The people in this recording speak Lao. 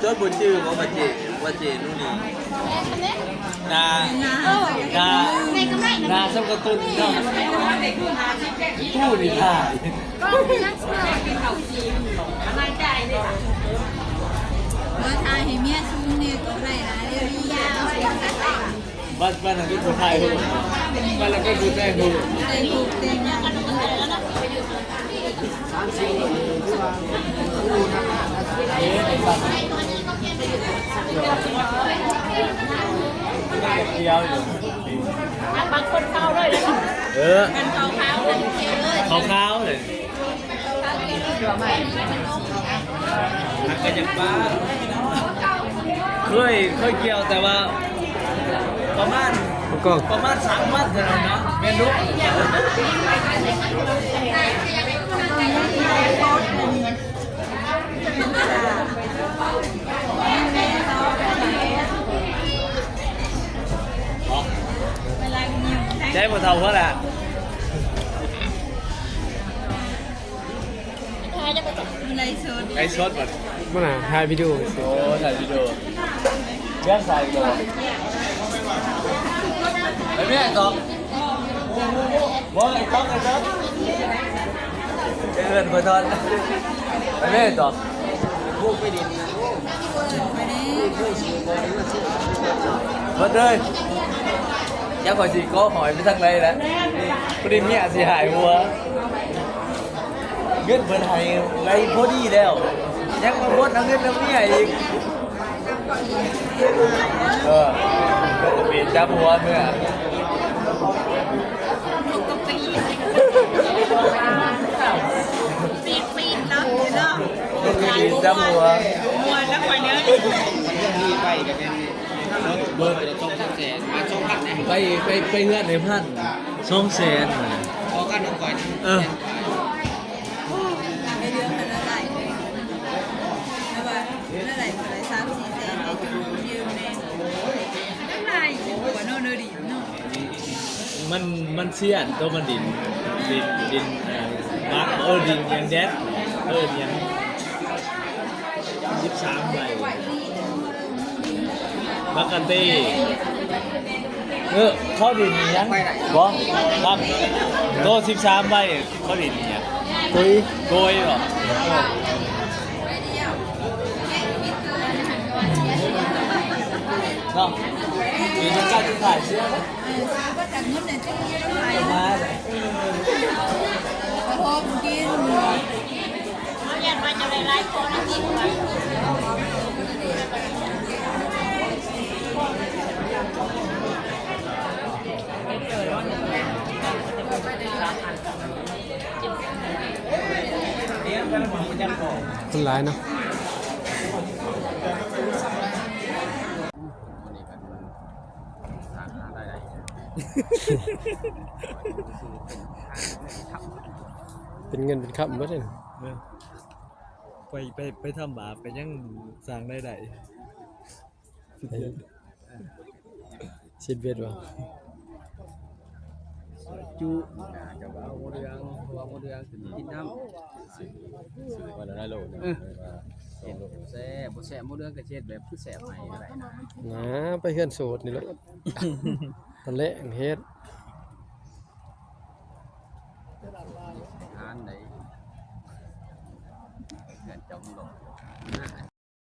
ຈົນບໍ່ຈື່ບໍ່ວ່າເຈ ວ່າເຈນູ່ນີ້ ໜ້າ ໜ້າ ໜ້າສ່ຳກະຕຸ້ນເນາະ. ຕູ້ນີ້ຖ່າຍ ບໍ່ຖ່າຍໃຫ້ເມຍຊູມນີ້ກໍໄດ້ຫຼາຍເດ້. ບັດ ບັດນັ້ນເປັນຜູ້ຖ່າຍຮູບ ບັດນັ້ນເປັນຜູ້ແຕ່ງຮູບ ແຕ່ງຮູບແຕ່ງຫຍັງ. ບາງຄົນຂາວເລີຍເນາະ. ເອີ ຂາວໆເລີຍ. ມັນກໍຢາກປະ ເຄີຍ ເຄີຍກ່ຽວ ແຕ່ວ່າປະມານ ປະມານສາມວັນເທົ່ານັ້ນເນາະ. ແມ່ນລູກ ໃຈບໍ່ເທົ່າເພິ່ນລະ. ໄລຟ໌ສົດ ໄລຟ໌ສົດບັດ ບໍ່ນະ ຖ່າຍວິດີໂອ. ໂອ້ ຖ່າຍວິດີໂອ ເລື່ອງໃສກໍ ໄປແມ່ຕອກ ບໍ່ ໄອ້ຕອກ ໄອ້ຕອກ ໄປເອີ້ນຂ້ອຍຕອນ ໄປແມ່ຕອກ. ເບິດເລີຍ ຢ່າຂ້ອຍຊິກໍຫອຍໄປທາງໃດລະ ພໍດີເມຍຊິຫາຍຫົວ. ເງິນເພິ່ນໃຫ້ໄຫຼພໍດີແລ້ວ ຍັງມາບ່ອນເອົາເງິນນຳເມຍອີກ. ເອີ ເປັນຈັບຫົວເມືອ ປີນໆເນາະ ປີນໆເນາະ ຈັບຫົວ ມ່ວນແລ້ວຂ້ອຍເດີ. ໄປ ໄປ ໄປເຮືອນໃນພັນ ສອງແສນ ຂໍກັນອອກໄປ ເອີ ໄດ້ເດືອນລະຫຼາຍ ແຕ່ວ່າລະຫຼາຍເທົ່າໃດ ສາມສີ່ແສນ ໄດ້ຢືມແດ່ ລະຫຼາຍຢູ່ກວ່າເນາະ ເດີດີເນາະ. ມັນ ມັນເສຍອັນໂຕມັນດິນ ດິນ ດິນ ເອີ ບັກ ເອີ ດິນຫຍັງແດດ ເອີ ຫຍັງ ສິບສາມໃບ ບັກກະເຕ ເອີ ເຂົ້າດິນອີ່ຫຍັງ ບໍ່ ບັກ ໂຕສິບສາມໃບ ເຂົ້າດິນອີ່ຫຍັງ ໂກຍ ໂກຍບໍ່ ເນາະ ມີເຈົ້າທີ່ຂາຍເສື້ອ ເອີ ຊື້ມາຈາກເງິນໃນຕູ້ ມາ ເອີ ໄປໂຮມກິນ. ຄົນຫຼາຍເນາະ. ເປັນເງິນເປັນຄຳເບິດເດ. ເອີ ໄປ ໄປ ໄປທຳບາບກໍຍັງສ້າງລາຍໄດ້. ຊິດເບັດບໍ່? ຈຸ ເຈົ້າກໍເອົາໝູເດືອງ ເອົາໝູເດືອງຂຶ້ນກິນນ້ຳ ເອີ ແຊບ ບໍ່ແຊບ ໝູເດືອງກໍຊິເຮັດແບບຄືແຊບໃຫ້ກໍໄດ້ນະ. ໄປເຮືອນໂສດນີ້ແຫຼະ ຕອນແລກເຮັດ ຮ້ານໃດ ເຮືອນເຈົ້າມັນຫຼອກ